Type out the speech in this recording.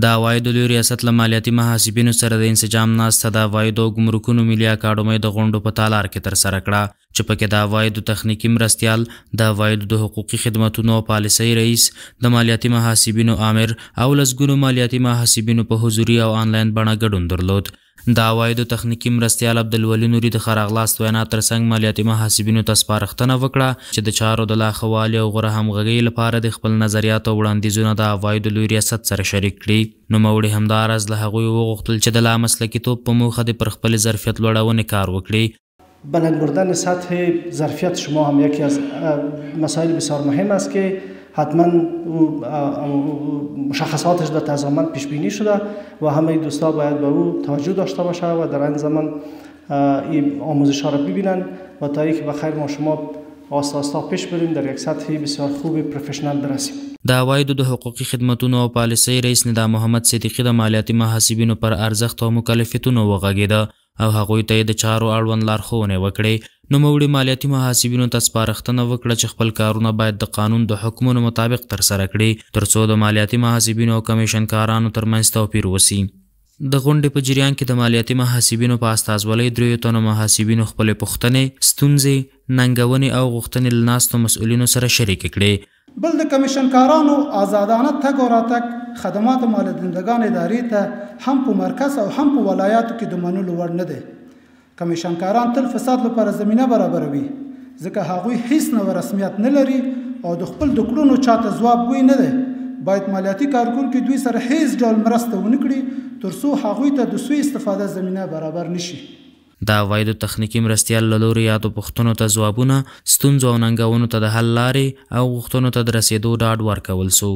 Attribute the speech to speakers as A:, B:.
A: د عوایدو لوی ریاست له مالیاتي محاسبینو سره د انسجام ناسته د عوایدو او ګمرکونو ملي اکاډمۍ د غونډو په تالار کې ترسره کړه، چې پکې د عوایدو تخنیکي مرستیال، د عوایدو د حقوقي خدمتونو او پالیسۍ رئیس، د مالیاتي محاسبینو آمر او لسګونو مالیاتي محاسبینو په حضوري او آنلاین بڼه ګډون درلود. د عوایدو تخنیکي مرستیال عبدالولي نوري د ښه راغلاست وینا ترڅنګ مالیاتي محاسبینو ته سپارښتنه وکړه چې د چارو د لا ښه والي او غوره همغږۍ لپاره دې خپل نظریات او وړاندیزونه د عوایدو لوی ریاست سره شریک کړي. نوموړي همداراز له هغوی وغوښتل چې د لا مسلکیتوب په موخه دې پر خپلې ظرفیت لوړونې کار وکړي.
B: بلند بردن سطح ظرفیت شما هم یکی از مسائل بسیار مهم است که حتما مشخصاتش در تضامن پیش بینی شده و همه دوستا باید به او توجه داشته باشه و در این زمان این آموزش ها را ببینن و تا اینکه بخیر ما شما آستا آستا پیش بریم در یک سطح بسیار خوب professional برسیم.
A: د عوایدو د حقوقي خدمتونو او پالیسۍ رئیس ندا محمد صدیقي د مالیاتي محاسبینو پر ارزښت او مکلفیتونو وغږېده او هغوی ته یې د چارو اړوند لارښوونې وکړې. نوموړي مالیاتي محاسبینو ته سپارښتنه وکړه چې خپل کارونه باید د قانون د حکمونو مطابق ترسره کړي، ترڅو د مالیاتي محاسبینو او کمیشنکارانو ترمنځ توپیر وسي. د غونډې په جریان کې د مالیاتي محاسبینو په استازولۍ دریو تنو محاسبینو خپلې پوښتنې، ستونزې، ننګونې او غوښتنې له ناستو مسؤلینو سره شریکې کړې.
C: بل د کمیشنکارانو آزادانه تګ او راتګ خدمات مالدندگان ادارې ته هم په مرکز او هم په ولایاتو کې د منلو وړ نه دی. کمیشنکاران تل فساد لپاره زمینه برابروي، ځکه هغوی هیڅ نوع رسمیت نه لري او د خپل د کړنو چاته ځواب ګوی نه دی. باید مالیاتي کارکونکي دوی سره هیڅ ډول مرسته ونه کړي، ترڅو هغوی ته د سوء استفاده زمینه برابر نشي.
A: د عوایدو تخنیکي مرستیال له لوري یادو پوښتنو ته ځوابونه، ستونزو او ننګونو ته د حل لارې او غوښتنو ته د رسېدو ډاډ ورکول سو.